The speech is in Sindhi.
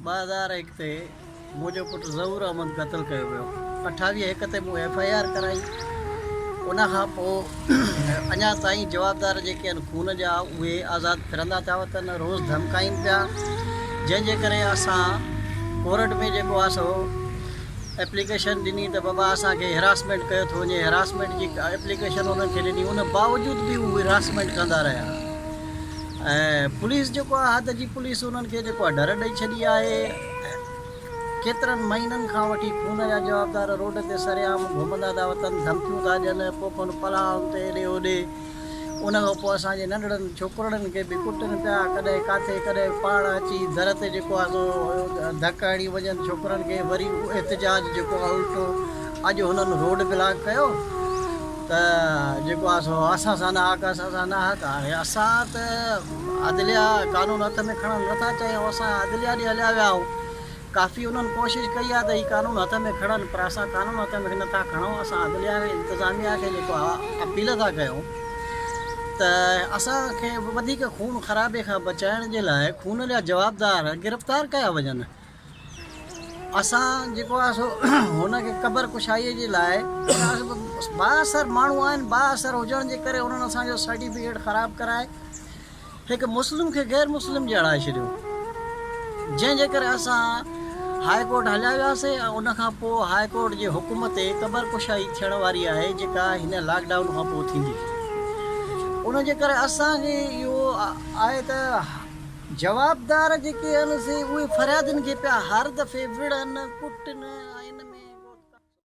2001 تي منهنجو پٽ ظهور احمد قتل ڪيو ويو. 28 هڪ تي مون ايف I R ڪرائي. ان کان پوء اڃا تائين جوابدار جيڪي آهن خون جا اهي آزاد ڦرندا ٿا وتن، روز ڌمڪائين پيا، جنهن جي ڪري اسان ڪورٽ ۾ جيڪو آهي سو ايپليڪيشن ڏني ته بابا اسان کي هراسمينٽ ڪيو ٿو وڃي، هراسمينٽ جي ايپليڪيشن انهن کي ڏني، ان باوجود به هو هراسمينٽ ڪندا رهيا ۽ پوليس جيڪو آهي حد جي پوليس انهن کي جيڪو آهي ڊر ڏئي ڇڏي آهي. ڪيترن مهينن کان وٺي خون جا جوابدار روڊ تي سرعام گهمندا ٿا وتن، ڌمڪيون ٿا ڏين، پوکن پلاهن تي هيڏي هوڏي. ان کان پوء اسان جي ننڍڙن ڇوڪرڙن کي به ڪٽن پيا، ڪڏهن ڪاٿي ڪڏهن پاڻ اچي در تي جيڪو آهي سو ڌڪ هڻي وڃن ڇوڪرن کي، وري احتجاج جيڪو آهي الٽو اڄ هنن روڊ بلاڪ ڪيو ته جيڪو آهي سو اسان سان ناحق اسان سان ناحق. هاڻي اسان ته عدليه قانون هٿ ۾ کڻڻ نه ٿا چاهيون، اسان عدليه ڏي هليا ويا آهيون، ڪافي انهن ڪوشش ڪئي آهي ته هي قانون هٿ ۾ کڻن پر اسان قانون هٿ ۾ نه ٿا کڻون، اسان عدليه کي انتظاميه کي جيڪو آهي اپيل ٿا ڪيون ته اسان کي وڌيڪ خون خرابي کان بچائڻ جي لاء خون جا جوابدار گرفتار ڪيا وڃن. اسان جيڪو آهي سو هن کي قبر ڪشائي جي لاء بااثر ماڻهو آهن، بااثر هجڻ جي ڪري انهن اسان جو سرٽيفڪيٽ خراب ڪرائي هڪ مسلم کي غير مسلم ڄاڻائي ڇڏيو، جنهن جي ڪري اسان هاء ڪورٽ هليا وياسي ۽ ان کان پوء هاء ڪورٽ جي حڪم تي قبر ڪشائي ٿيڻ واري آهي جيڪا هن لاڪ ڊائون کان پوء ٿيندي. ان جي ڪري اسان کي اهو آهي ته جوابدار جيڪي آهن سي اهي فريادين کي پيا هر دفعي وڙهن ڪٽن.